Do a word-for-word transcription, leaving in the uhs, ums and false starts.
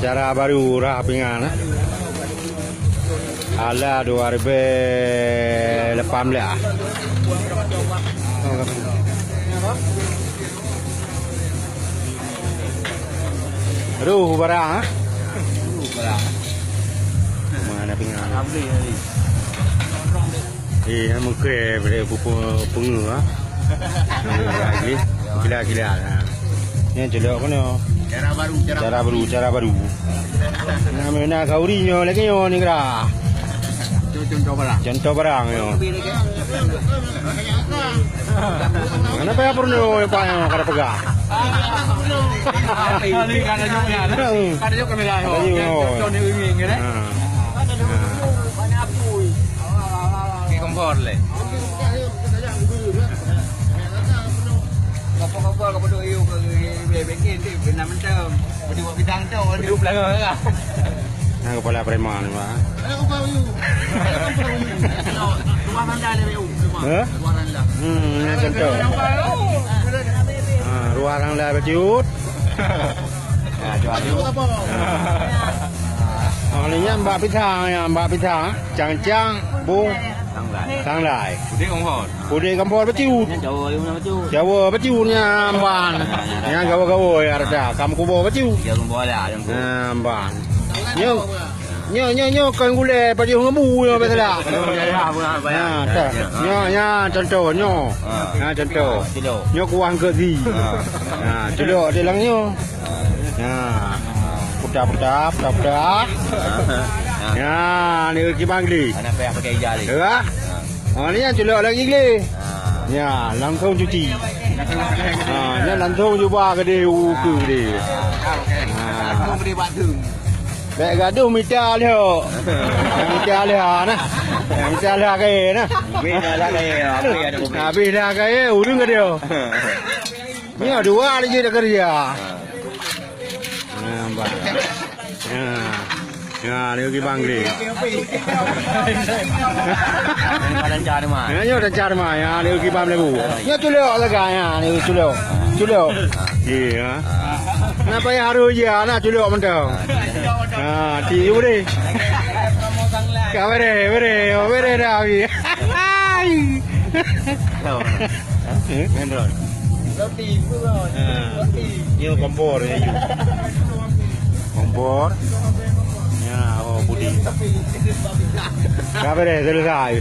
Cara baru rah pingan, eh. Ala dua ribu lapan belas. Aduh, barang, eh. Mana pingan? Eh, meukrè pada pupuk pengu, ha. Gila-gila, ha. Ni celok kena. Cara baru, cara baru, cara baru. Nah, mena kauri nyo lagi nyo ni kira. Contoh barang. Contoh barang nyo. Kenapa ya perlu ya Pak yang kada pegang? Kali kada jawab ya. Kada jawab kamera. Contoh ni ingin kan? Ha. Okey, kompor leh. Kompor-kompor kau bodoh yuk ke bikin tu kena mentem. Bodoh buat bidang tu. Bodoh belakang lah. Nah, kepala preman ni, Pak. Luar rendah dia, Pak. Hah? Luar rendah. Hmm, ni contoh. Ha, luar rendah bacut. Ha, cuba. Ha. Oh, ni nyan bak pisang, ya, bak pisang. Cang-cang, bung, sanglai. Sanglai. Pudek kompor. Pudek kompor bacut. Nyan Jawa, Jawa bacut. Jawa bacut nyan ban. Nyan gawa-gawa ya rasa. Kam kubo bacut. Ya, kubo lah, yang kubo. Ha, ban. Nyo, nyo, nyo, nyo, kan gulai pajoh ngebu nyo biasa dah. Oh, ya, ya, apa, apa, ya. Ha, tak. Ya, ya. Nyo, nyo, contoh, nyo. Ha. Ha, contoh. Kilo. Nyo kuah ke di. Ha. Ha, celok di dalam nyo. Ha. Putar-putar, putar-putar. Ha. Ha, ni kiban geli. Anak payah pakai ija ni. Ya. Ha. Ha, ni yang celok lagi geli. Ha. Ya, langsung cuci. Ha, ni langsung cuba ke dia, uku ke dia. Ha. Langsung beri batu. Bèk gadoh mita lhok. Mita lhok nah. Mita lhok kaya nah. Mita lhok kaya, apa ya tu? Habis dah kaya, ureueng ka dia. Ni dua lagi dah kerja. Ha, bah. Ha. Ha, dia pergi bangli. Lancar mah. Ya, nyoe lancar mah. Ya, dia pergi bang lagu. Ya, culok lagi ya, ni culok. Culok. Iya. Kenapa ya harus ya, nak culok mentang. Ha, ti boleh. Kau boleh, boleh, boleh dah, Abi. Hai. Main drone. Ha. Nyoe kompor, ya, you. Kompor. Ya, oh, pudi. Kau boleh, selesai.